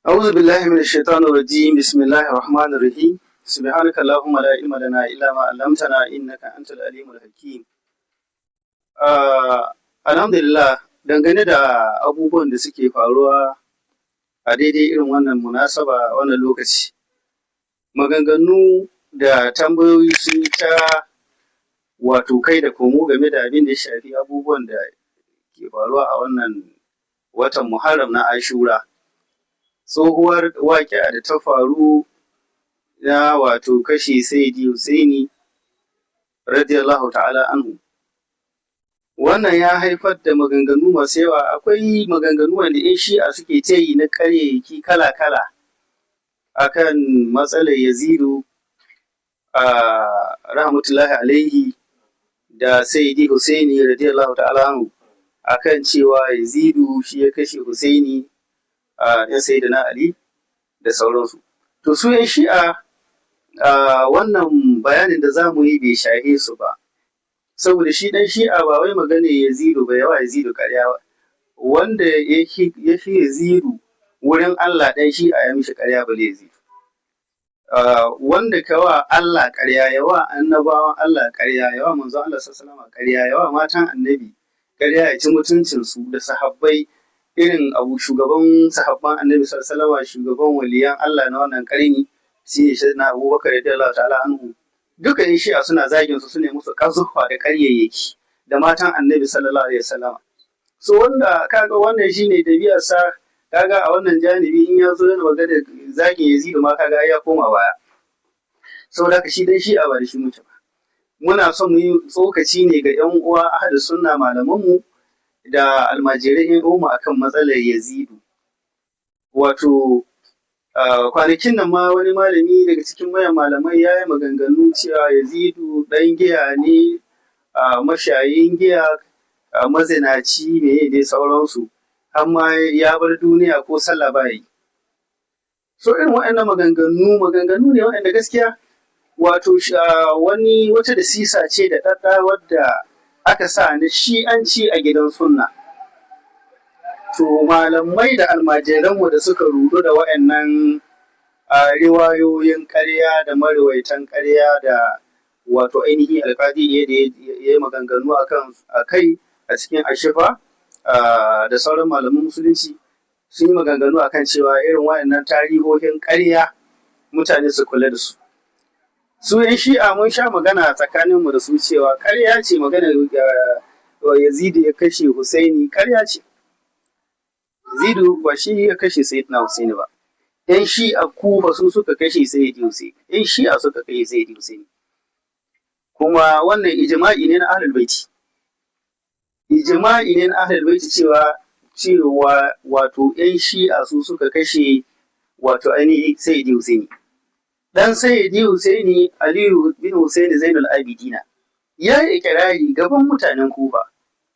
أعوذ بالله من الشيطان الرجيم. بسم الله الرحمن الرحيم. سبحانك اللهم لا علم لنا إلا ما علمتنا إنك أنت العليم الحكيم. Alhamdulillah, dangane da abubuwan da suke faruwa a daidai irin wannan munasaba, wannan lokaci, maganganu da tambayoyi sun yi ta wato kai da komo game da abin da ya shafi abubuwan da ke faruwa a wannan watan Muharram na Ashura. Tsohuwar waƙi'a da ta faru na wato kashe Sayyidi Husaini radiyallahu ta'ala anhu. Wannan ya haifar da maganganu masu yawa. Akwai maganganu wanda 'yan Shi'a suke ta yi na ƙaryayyaki kala-kala akan matsalar Yazidu a rahmatullahi alaihi da Sayyidi Husaini radiyallahu ta'ala anhu, akan cewa Yazidu shi ya kashe Husaini a ɗan Sayyidina Ali da sauransu. To, su 'yan Shi'a, wannan bayanin da za mu yi bai shahe su ba. Saboda shi ɗan Shi'a ba wai magana Yazidu ba, yawa Yazidu ƙarya ba. Wanda ya fi Yazidu wurin Allah, ɗan Shi'a ya mishi ƙarya, bale Yazidu. Wanda ka wa Allah ƙarya, ya wa annabawan Allah ƙarya, ya wa manzon Allah sallallahu alaihi ƙarya, ya wa matan Annabi ƙarya, ya ci mutuncinsu da sahabbai, irin abu shugaban sahabban Annabi sallallahu alaihi, shugaban waliyan Allah na wannan ƙarni, shi ne na Abubakar radiyallahu ta'ala anhu. Duka 'yan Shi'a suna zagin su, su ne musu ƙazufa da ƙaryayyaki, da matan Annabi sallallahu alaihi wasallam. So wanda kaga wannan shine ɗabi'arsa, kaga a wannan janibi in ya zo yana magana zagin Yazidu ma, kaga ya koma baya. Saboda haka shi dan Shi'a ba da shi muke ba. Muna son mu yi tsokaci ne ga 'yan uwa ahlus sunna, malamanmu da almajirai 'yan uwanmu, akan matsalar Yazidu. Wato kwanakin nan ma wani malami daga cikin mayan malamai ya yi maganganu cewa Yazidu ɗan giya ne, mashayin giya, mazinaci, meye dai sauransu, amma ya bar duniya ko sallah ba yi. So irin waɗannan maganganu, maganganu ne waɗanda gaskiya wato wani wata da sisa ce da ɗaɗɗa wadda aka sa na Shi'anci a gidan sunna. To, malamai da almajiranmu da suka rudu da waɗannan riwayoyin ƙarya da mariwaitan ƙarya, da wato ainihi Alƙadi da ya yi maganganu a kai a cikin Ashifa, da sauran malaman musulunci sun yi maganganu akan cewa irin waɗannan tarihohin ƙarya mutane su kula da su. Su 'yan Shi'a, mun sha magana tsakaninmu da su cewa ƙarya ce magana Yazidu ya kashe Husaini, ƙarya ce. Yazidu ba shi ya kashe Sayyidina Husaini ba. 'Yan Shi'a Kufa su suka kashe Sayyidi Husaini. 'Yan Shi'a suka kashe Sayyidi Husaini. Kuma wannan ijma'i ne na Ahlul Baiti. Ijma'i ne na Ahlul Baiti cewa wato 'yan Shi'a su suka kashe wato ainihi Sayyidi Husaini. Dan Sayyidi Husaini, Aliyu bin Husaini Zainul Abidina, ya yi ikirari gaban mutanen Kufa,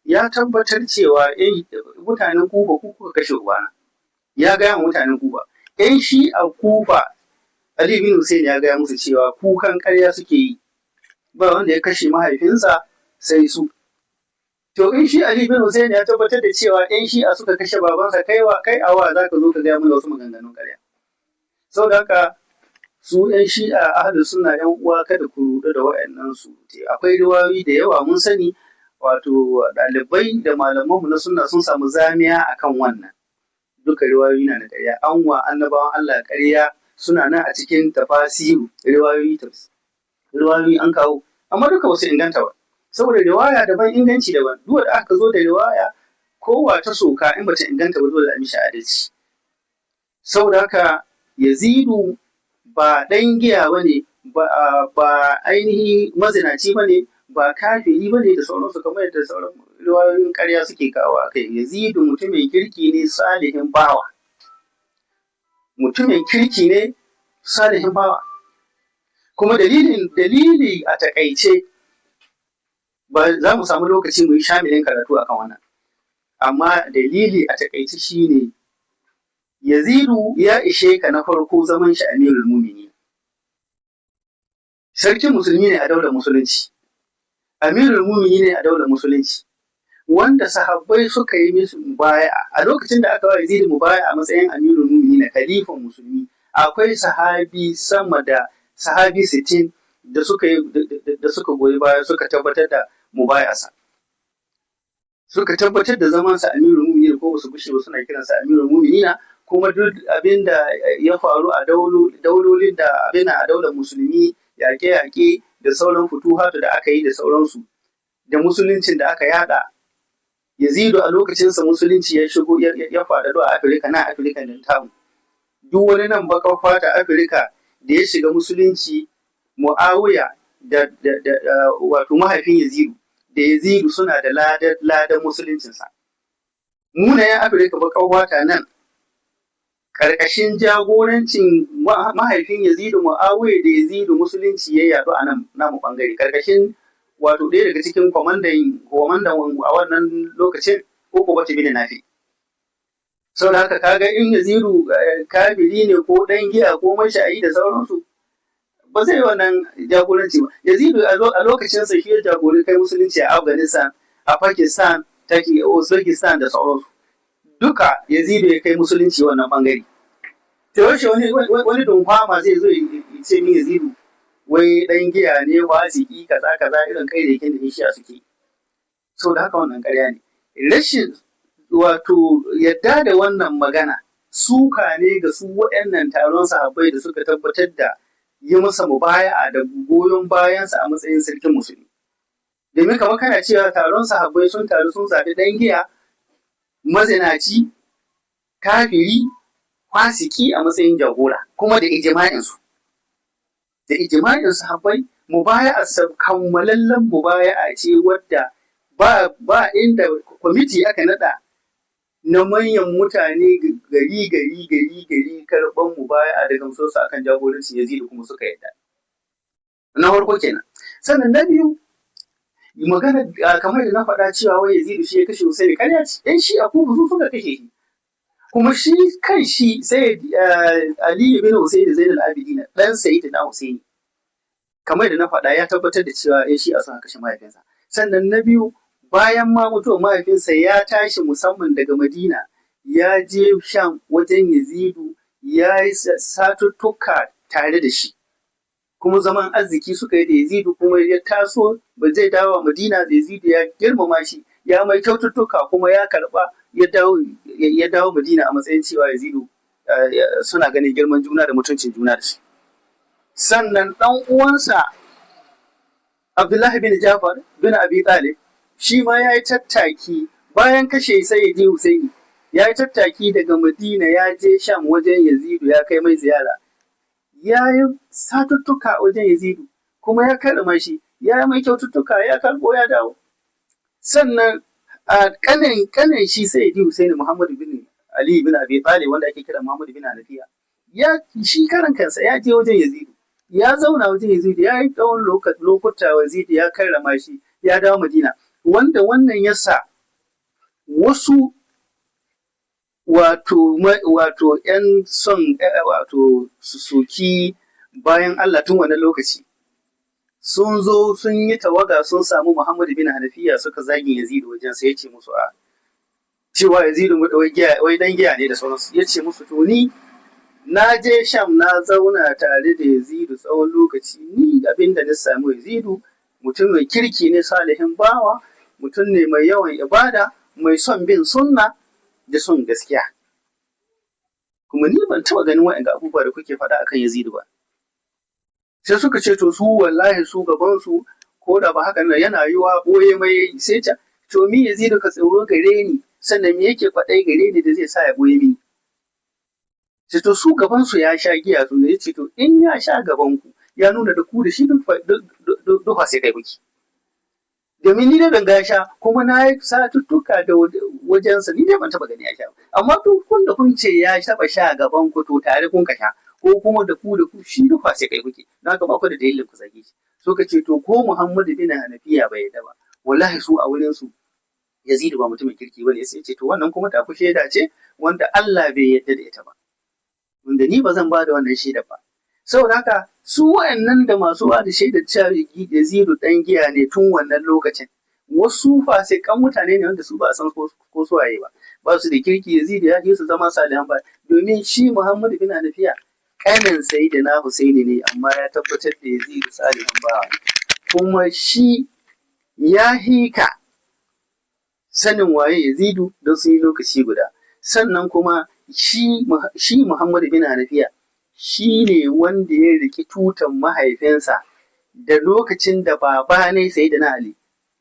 ya tabbatar cewa mutanen Kufa, ku kuka kashe ubana. Ya gaya wa mutanen Kufa. 'Yan Shi'a Kufa, Ali bin Husaini ya gaya musu cewa kukan ƙarya suke yi, ba wanda ya kashe mahaifinsa sai su. To, in shi Ali bin Husaini ya tabbatar da cewa 'yan Shi'a suka kashe babansa, kai awa za ka zo ka gaya mana wasu maganganun ƙarya? Saboda haka su 'yan Shi'a, ahlus sunna 'yan uwa, kada ku ruɗu da waɗannan su. Akwai riwayoyi da yawa, mun sani, wato ɗalibai da malamanmu na sunna sun samu zamiya akan wannan. Duka riwayoyi na da ƙarya, an wa annabawan Allah ƙarya, suna nan a cikin tafasiru, riwayoyi an kawo, amma duka wasu inganta ba. Saboda riwaya daban, inganci daban. Duk da aka zo da riwaya kowa ta soka, in bata inganta ba, dole a mishi adalci. Saboda haka Yazidu ba ɗan giya ba ne, ba ainihi mazinaci ba ne, ba kafiri ba ne da sauransu, kamar yadda sauran riwayoyin ƙarya suke kawo a kai. Yazidu mutumin kirki ne, salihin bawa. Mutumin kirki ne, salihin bawa. Kuma dalili a taƙaice, ba za mu samu lokaci mu yi shamilin karatu akan wannan. Amma dalili a taƙaice shine, Yazidu ya ishe ka na farko zaman shi Amirul Muminin. Sarkin musulmi ne a daular musulunci. Amirul Muminin ne a daular musulunci. Wanda sahabbai suka yi musu mubaya'a a lokacin da aka wa Yazid mubaya'a a matsayin amirul mu'minin, khalifan musulmi, akwai sahabi sama da sahabi 60 da suka goyi baya, suka tabbatar da mubaya'arsa, suka tabbatar da zamansa amirul mu'minin, ko su gushe ba suna kiransa amirul mu'minina. Kuma duk abin da ya faru a daulolin da abin a daular musulmi, yaƙe-yaƙe da sauran futuhatu da aka yi da sauransu, da musuluncin da aka yada, Yazidu a lokacinsa musulunci ya shigo, ya faɗaɗo a Afirka, na Afirka da tamu. Duk wani nan baƙar fata Afirka da ya shiga musulunci, Muawiya da wato mahaifin Yazidu da Yazidu suna da ladan musuluncinsa. Mu na yan Afirka baƙar fata nan, ƙarƙashin jagorancin mahaifin Yazidu Muawiya da Yazidu, musulunci ya yaɗu a nan namu ɓangare, ƙarƙashin wato ɗaya daga cikin kwamandan a wannan lokacin, Uqbatu bin Nafi. Saboda haka kaga in Yazidu kafiri ne ko ɗan giya ko mashayi da sauransu, ba zai yi wannan jagoranci ba. Yazidu a lokacinsa shi ya jagori kai musulunci a Afghanistan, a Pakistan, Turkey, Uzbekistan da sauransu. Duka Yazidu ya kai musulunci wannan bangare. To, yaushe wani dunkwama zai zo ya ce min Yazidu wai ɗan giya ne, fasiki, kaza kaza, irin kai da yake da shi'a suke? Saboda haka wannan ƙarya ne. Rashin wato yadda da wannan magana suka ne ga su waɗannan taron sahabbai da suka tabbatar da yi masa mubaya'a da goyon bayansa a matsayin sarkin musulmi. Domin kamar kana cewa taron sahabbai sun taru sun zaɓi ɗan giya, mazinaci, kafiri, fasiki a matsayin jagora, kuma da ijma'insu. Da ijma'in sahabbai, mubaya'a kammalallen mubaya'a ce wadda ba inda kwamiti aka naɗa na manyan mutane gari gari gari gari karɓan mubaya'a da gamsuwarsu akan jagorancin Yazidu, kuma suka yadda. Na farko kenan. Sannan na biyu, magana kamar da na faɗa cewa wai Yazidu shi ya kashe Husaini, ƙarya ce. ‘Yan Shi'a ko su suka kashe shi. Kuma shi kan shi sai Ali bin Husaini Zainul Abidin, ɗan Sayyidina Husaini, kamar da na faɗa, ya tabbatar da cewa ‘yan Shi'a suka kashe mahaifinsa. Sannan na biyu, bayan ma mutuwar mahaifinsa, ya tashi musamman daga Madina ya je Sham wajen Yazidu, ya yi satuttuka tare da shi. Kuma zaman arziki suka yi da Yazidu, kuma ya taso ba zai dawo Madina, Yazidu ya girmama shi, ya mai kyaututtuka, kuma ya karɓa, ya dawo Madina a matsayin cewa Yazidu suna ganin girman juna da mutuncin juna da shi. Sannan ɗan uwansa Abdullahi bin Jafar bin Abi Talib shi ma ya yi tattaki bayan kashe Sayyidi Husaini, ya yi tattaki daga Madina ya je Sham wajen Yazidu, ya kai mai ziyara. Ya yi satuttuka wajen Yazidu, kuma ya karrama shi, ya yi mai kyaututtuka, ya karɓo, ya dawo. Sannan a kanin shi Sayyidi Husaini, Muhammadu bin Ali bin Abi Talib, wanda ake kira Muhammadu bin Hanafiya, ya shi karan kansa ya je wajen Yazidu, ya zauna wajen Yazidu, ya yi tsawon lokuta, Yazidu ya karrama shi, ya dawo Madina. Wanda wannan ya sa wasu wato ‘yan son wato su soki bayan Allah tun wannan lokaci sun zo sun yi tawaga, sun samu Muhammadu bin Hanafiya, suka zagin Yazidu wajen sai ya ce musu a cewa Yazidu wai dan giya ne da sauransu. Ya ce musu, to, ni na je Sham, na zauna tare da Yazidu tsawon lokaci, ni abinda na samu, Yazidu mutum mai kirki ne, salihin bawa, mutum ne mai yawan ibada, mai son bin sunna da son gaskiya. Kuma ni ban taɓa ganin waɗanda abubuwa da kuke faɗa akan Yazidu ba. Sai suka ce, to, su wallahi su gaban su ko da ba haka nan, yana yiwa ɓoye mai. Sai ta to, mi Yazidu ka tsoro gare ni? Sannan me yake kwaɗai gare ni da zai sa ya ɓoye mini? Sai to, su gaban su ya sha giya. Su ne ce, to, in ya sha gaban ku, ya nuna da ku da shi duk sai kai kuke. Domin ni dai ban ga sha, kuma na yi satuttuka da wajensa, ni dai ban taɓa gani ya sha ba. Amma duk kun da kun ce ya taɓa sha gaban ku, to tare kun ka sha, ko kuma da ku shi duk sai kai kuke. Don haka ba ku da dalilin ku zage shi. Suka ce, to, ko Muhammadu bin Hanafiya bai yarda ba, wallahi su a wurin su Yazidu ba mutumin kirki bane. Sai ce, to, wannan kuma ta ku shaida ce wanda Allah bai yarda da ita ba, wanda ni ba zan ba da wannan shaida ba. Saboda haka su wa'annan da masu ba da shaidar cewa Yazidu dan giya ne tun wannan lokacin Wasu fasikan mutane ne wanda su ba a san ko suwaye ba, ba su da kirki. Yazidu ya je su zama salihan ba, domin shi Muhammadu bin Hanafiya kanin Sayyidina Husaini ne, amma ya tabbatar da Yazidu salihan ba. Kuma shi ya hika sanin waye Yazidu, don sun yi lokaci guda. Sannan kuma shi Muhammadu bin Hanafiya shi ne wanda ya riki tutan mahaifinsa da lokacin da baba ne Sayyidina Ali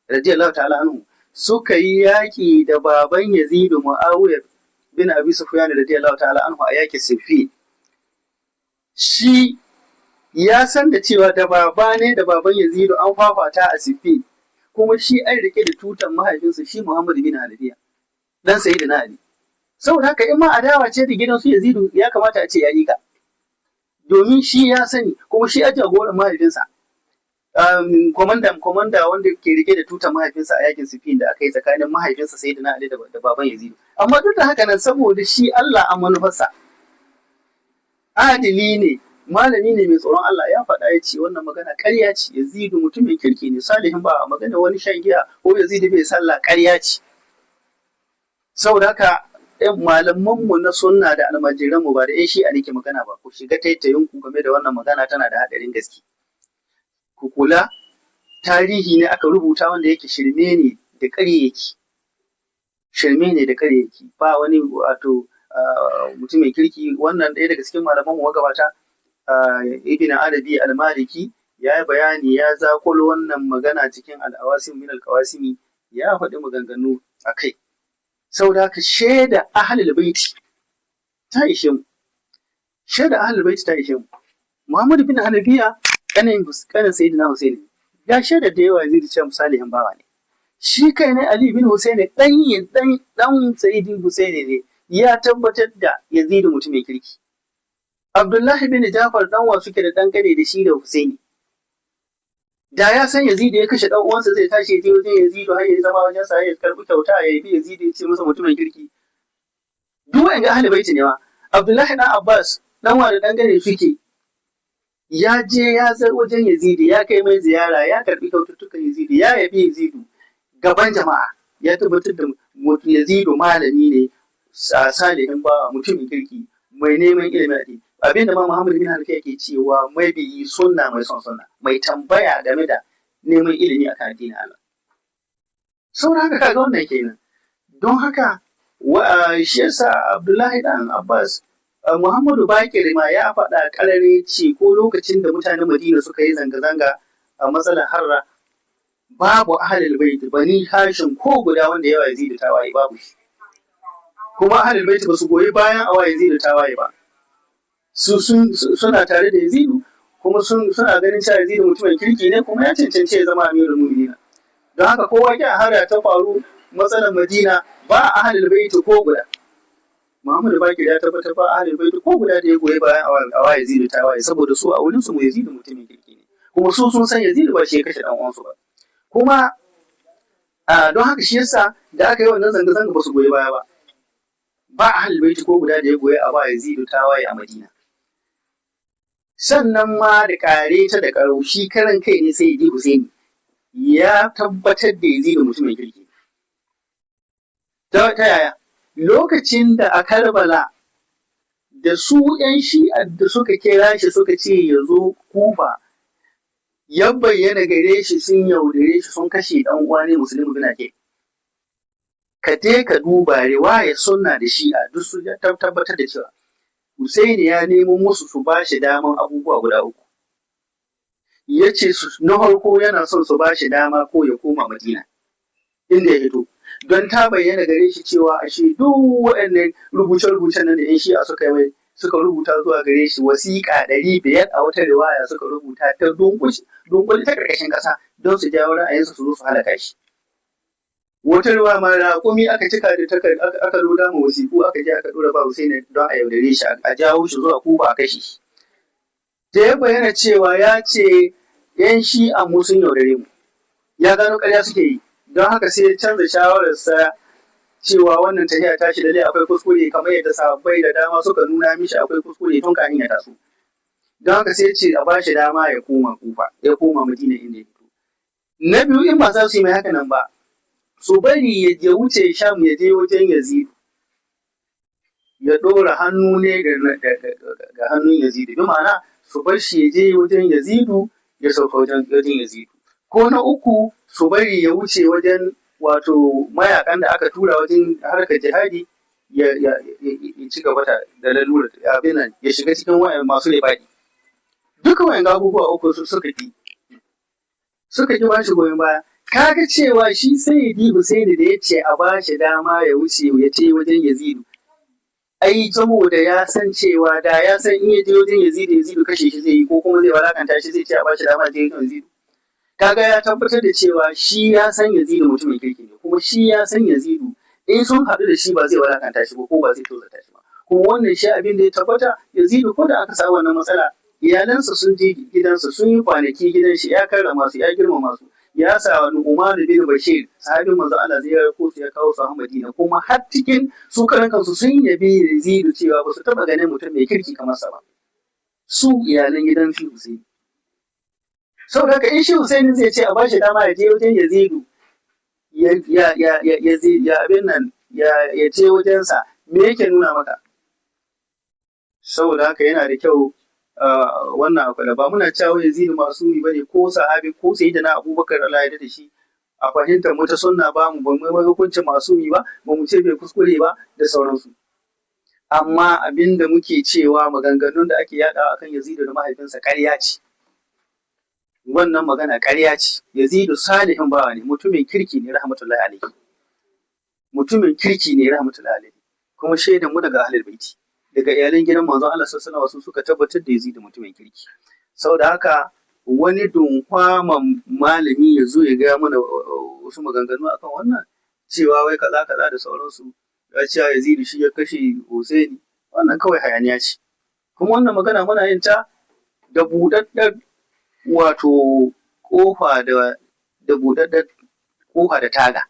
radiyallahu ta'ala anhu suka yi yaƙi da baban Yazidu, Muawiya bin Abi Sufyan radiyallahu ta'ala anhu, a yaƙi Siffin. Shi ya san da cewa da baba ne da baban Yazidu an fafata a Siffin, kuma shi an rike da tutan mahaifinsa, shi Muhammadu bin Hanafiya dan Sayyidina Ali. Saboda haka, in ma adawa ce da gidan su Yazidu, ya kamata a ce ya yi ka, domin shi ya sani, kuma shi a jagoran mahaifinsa, komanda wanda ke rike da tutar mahaifinsa a yakin Siffin da aka yi tsakanin mahaifinsa Sayyidina Ali da baban Yazidu. Amma duk da haka nan, saboda shi Allah a manufarsa, adili ne, malami ne mai tsoron Allah, ya faɗa, ya ce wannan magana ƙarya ce. Yazidu mutumin kirki ne, salihin ba. Magana wani shan giya ko Yazidu bai sallah, ƙarya ce. Saboda haka, malamanmu na sunna da almajiranmu, ba da 'yan shi'a nake magana ba, ku shiga taitayinku game da wannan magana, tana da haɗarin gaske. Ku kula, tarihi ne aka rubuta wanda yake shirme ne da ƙaryayyaki, shirme ne da ƙaryayyaki. Ba wani wato mutumin kirki. Wannan ɗaya daga cikin malaman mu magabata, Ibn Arabi al-Maliki, ya yi bayani, ya zakulo wannan magana cikin Al-Awasim min al-Qawasimi, ya faɗi maganganu a kai. Saboda haka, shaida ahlul baiti ta ishe mu, shaida ahlul baiti ta ishe mu. Muhammad bin Hanafiya, kanin Sayyidina Husaini, ya shaida da yawa zai ce salihin bawa ne. Shi kai ne Ali bin Husaini, dan Sayyidina Husaini ne, ya tabbatar da Yazidu mutumin kirki. Abdullahi bin Jafar, dan wa suke da dan kane da shi da Husaini, da ya san Yazidu ya kashe dan uwansa, zai tashi ya je wajen Yazidu har ya zama wajen sa, ya karbi kyauta, ya yi Yazidu, ya ce masa mutumin kirki? Duk wa'anga ahli baiti ne ma. Abdullahi dan Abbas, dan wa da dan gane suke, ya je ya zar wajen Yazidu, ya kai mai ziyara, ya karbi kyaututtukan Yazidu, ya yabi Yazidu gaban jama'a, ya tabbatar da Yazidu malami ne, salihin ba, mutumin kirki, mai neman ilimin addini. Abin da ma Muhammad bin Hanafi yake cewa, mai biyi sunna, mai son sunna, mai tambaya game da neman ilimi akan addinin Allah. Saboda haka, kaga wannan kenan. Don haka shi yasa Abdullahi dan Abbas, Muhammadu Bakir ma ya faɗa ƙarare ce ko lokacin da mutanen Madina suka yi zanga-zanga a matsalar Harra, babu ahlul bait Bani Hashim ko guda wanda yawa Yazidu tawaye, babu shi. Kuma ahlul bait ba su goyi bayan awa Yazidu tawaye ba. Su suna tare da Yazidu, kuma suna ganin cewa Yazidu mutumin kirki ne, kuma ya cancanci ya zama amirul mu'minin. Don haka, kowa ya Harra ta faru, matsalar Madina, ba ahlul bait ko guda. Muhammadu Bakir ya tabbatar ba ahlul bait ko guda da ya goyi bayan awa Yazidu tawaye, saboda su a wurin su Yazidu mutumin kirki ne, kuma su sun san Yazidu ba shi ya kashe dan uwansu ba. Kuma don haka shi yasa da aka yi wannan zanga-zanga ba su goyi baya ba. Ba ahlul bait ko guda da ya goyi a ba Yazidu tawaye a Madina. Sannan ma da kare ta da karo, shi karan kai ne Sayyidi Husaini ya tabbatar da Yazidu mutumin kirki. Ta yaya? Lokacin da a Karbala da su ‘yan Shi'a da suka kira shi suka ce ya zo Kufa, ya bayyana gare shi sun yaudare shi, sun kashe ɗan uwa ne Musulmi bin Aqil. Ka je ka duba riwayar sunna da Shi'a, duk su tabbatar da cewa Husaini ya nemo musu su ba shi daman abubuwa guda uku. Ya ce na farko, yana son su ba shi dama ko ya koma Madina inda ya hito, don ta bayyana gare shi cewa ashe duk waɗannan rubuce-rubucen nan da 'yan Shi'a suka yi, suka rubuta zuwa gare shi, wasiƙa 500 a wata riwaya, suka rubuta ta dunkule ta ƙarƙashin ƙasa don su jawo ra'ayinsa su zo su halaka shi. Wata riwaya ma raƙumi aka cika da aka loda ma wasiƙu, aka je aka ɗora ba Husaini don a yaudare shi, a jawo shi zuwa Kufa a kashe shi. Da ya bayyana cewa ya ce 'yan Shi'a mu sun yaudare mu, ya gano ƙarya suke yi, don haka sai ya canza shawararsa cewa wannan tafiya tashi lalle akwai kuskure, kamar yadda sahabbai da dama suka nuna mishi akwai kuskure tun kafin ya taso. Don haka sai ya ce a bashi dama ya koma Kufa, ya koma Madina inda ya fito. Na biyu, in ba za su yi mai haka nan ba, Su bari ya wuce Sham ya je wajen Yazidu, ya ɗora hannu ne ga hannun Yazidu, bi ma'ana su bar shi ya je wajen Yazidu, ya sauka wajen Yazidu. Ko na uku, su bari ya wuce wajen wato mayakan da aka tura wajen harkar jihadi, ya ci gaba da lalura abin nan, ya shiga cikin wayan masu ribaɗi. Duka wayan abubuwa uku su suka ki ba shi goyon baya. Kaga cewa shi Sayyidi Husaini da ya ce a ba shi dama ya wuce ya ce wajen Yazidu, ai saboda ya san cewa da ya san in ya je wajen Yazidu, Yazidu kashe shi zai yi ko kuma zai walakanta shi, zai ce a ba shi dama ya je wajen Yazidu? Kaga ya tabbatar da cewa shi ya san Yazidu mutumin kirki ne, kuma shi ya san Yazidu in sun haɗu da shi ba zai walakanta shi ba ko ba zai tozarta shi ba. Kuma wannan shi abin da ya tabbata, Yazidu ko da aka samu wannan matsala, iyalansa sun je gidansa, sun yi kwanaki gidan shi, ya karrama su, ya girmama su, ya sa Nu'man bin Bashir, sahabin manzo Allah, zai rako su ya kawo su Madina. Kuma har cikin su karan kansu sun yabi Yazidu cewa ba su taba ganin mutum mai kirki kamar sa ba, su iyalan gidan shi Husaini. Saboda haka in shi Husaini zai ce a bashi dama ya je wajen Yazidu, ya ya ya ya ya abin nan, ya ce wajensa, me yake nuna maka? Saboda haka yana da kyau wannan akwai ba muna cewa Yazidu masumi bane, ko sahabi, ko sayyidina Abubakar, Allah ya da shi. A fahimtar mu ta sunna, ba mu ba mu hukuncin masumi ba, ba mu ce bai kuskure ba da sauransu. Amma abin da muke cewa, maganganun da ake yadawa akan Yazidu da mahaifinsa ƙarya ce. Wannan magana ƙarya ce. Yazidu salihin bawa ne, mutumin kirki ne, rahmatullahi alaihi. Mutumin kirki ne, rahmatullahi alaihi. Kuma shaidan mu daga ahlul baiti, daga iyalan gidan manzon Allah sallallahu alaihi wasallam, suka tabbatar da Yazidu mutumin kirki. Saboda haka wani dunkwaman malami ya zo ya gaya mana wasu maganganu akan wannan, cewa wai kaza kaza da sauransu, ya cewa Yazidu shi ya kashe Husaini, wannan kawai hayaniya ce. Kuma wannan magana muna yin ta da buɗaɗɗen wato kofa, da buɗaɗɗen kofa da taga,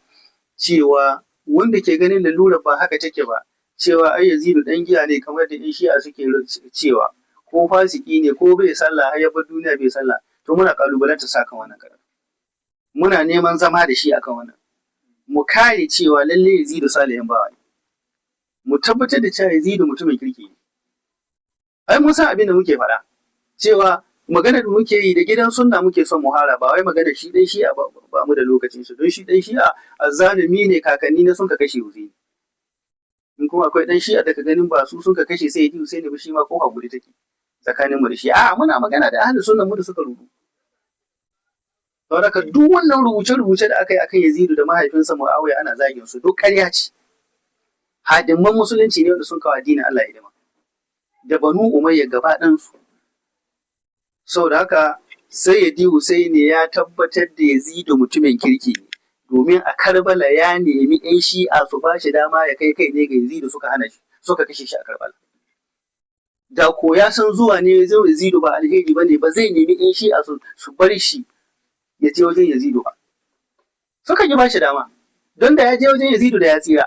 cewa wanda ke ganin lalura ba haka take ba, cewa ai Yazidu dan giya ne kamar da 'yan Shi'a suke cewa, ko fasiki ne, ko bai sallah, har ya bar duniya bai sallah, to muna kalubalanta sa kan wannan karatu. Muna neman zama da shi akan wannan, mu kare cewa lalle Yazidu salihin bawa ne, mu tabbatar da cewa Yazidu mutumin kirki ne. Ai mun san abin da muke faɗa, cewa magana da muke yi da gidan sunna muke son muhara, ba wai magana shi dan Shi'a ba. Ba mu da lokacin shi, don shi dan Shi'a azzalumi ne, kakanni ne sun ka kashe Husaini. In kuma akwai dan Shi'a da ka ganin ba su sun ka kashe sai ji Husaini ba, shi ma ko hakuri take tsakanin mu da shi. A muna magana da ahli sunna mu da suka rubu. Saboda duk wannan rubuce-rubuce da aka yi akan Yazidu da mahaifinsa Muawiya, ana zagin su, duk ƙarya ce. Hadimman musulunci ne wanda sun kawo addinin Allah hidima, da Banu Umayya gaba ɗansu. Saboda haka Sayyidi Husaini ya tabbatar da Yazidu mutumin kirki ne, domin a Karbala ya nemi 'yan Shi'a su ba shi dama ya kai kai ne ga Yazidu, suka hana shi, suka kashe shi a Karbala. Da ko ya san zuwa ne zai Yazidu ba alheri bane ba, zai nemi 'yan Shi'a su bar shi ya je wajen Yazidu ba? Suka ki ba shi dama, don da ya je wajen Yazidu da ya tsira,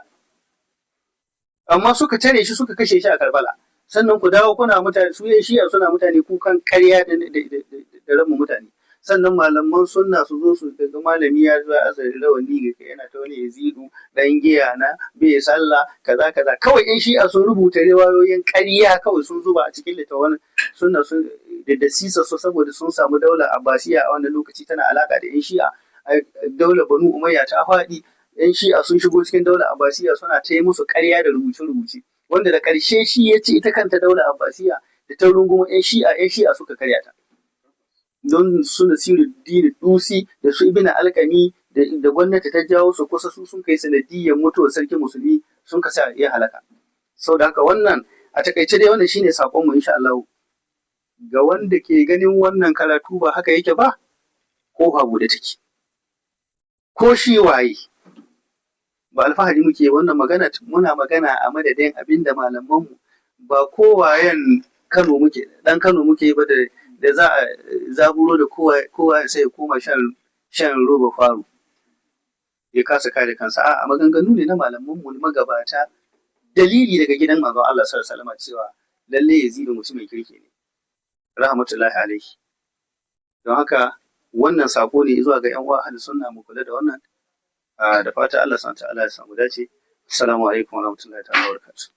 amma suka tare shi, suka kashe shi a Karbala. Sannan ku dawo kuna mutane, su 'yan Shi'a suna mutane kukan ƙarya da ramin mutane. Sannan malaman sunna su zo su ga malami ya zo ya azari rawani ga yana ta wani Yazidu dan giya na, bai sallah, kaza kaza. Kawai 'yan Shi'a sun rubuta riwayoyin ƙarya kawai sun zuba a cikin littafan sunna sun da sisa su, saboda sun samu daular Abbasiya a wannan lokaci tana alaka da 'yan Shi'a. Daular Banu Umayya ta faɗi, 'yan Shi'a sun shigo cikin daular Abbasiya, suna ta yi musu ƙarya da rubuce-rubuce, wanda da ƙarshe shi ya ce ita kanta daular Abbasiya da ta rungumo 'yan Shi'a, 'yan Shi'a suka karya ta, don su Nasiruddin Dusi da su Ibn Alkami da gwamnati ta jawo su kusa, su sun kai sanadiyyar mutuwar sarkin musulmi, sun kasa ya halaka. Saboda haka wannan a takaice dai wannan shine sakon mu, insha Allah. Ga wanda ke ganin wannan karatu ba haka yake ba, kofa buɗe take, ko shi waye. Ba alfahari muke wannan magana, muna magana a madadin abinda malamanmu, ba kowayen Kano muke, dan Kano muke ba, da za a zaburo da kowa kowa sai ya koma shan roba faro ya kasa kare kansa. A'a, maganganu ne na malaman mu magabata, dalili daga gidan manzon Allah sallallahu alaihi wasallam, cewa lalle Yazidu mutumin kirki ne, rahmatullahi alaihi. Don haka wannan sako ne zuwa ga 'yan uwa ahli sunna, mu kula da wannan. Da fata Allah subhanahu ta'ala ya samu dace. Assalamu alaikum warahmatullahi ta'ala wabarakatuh.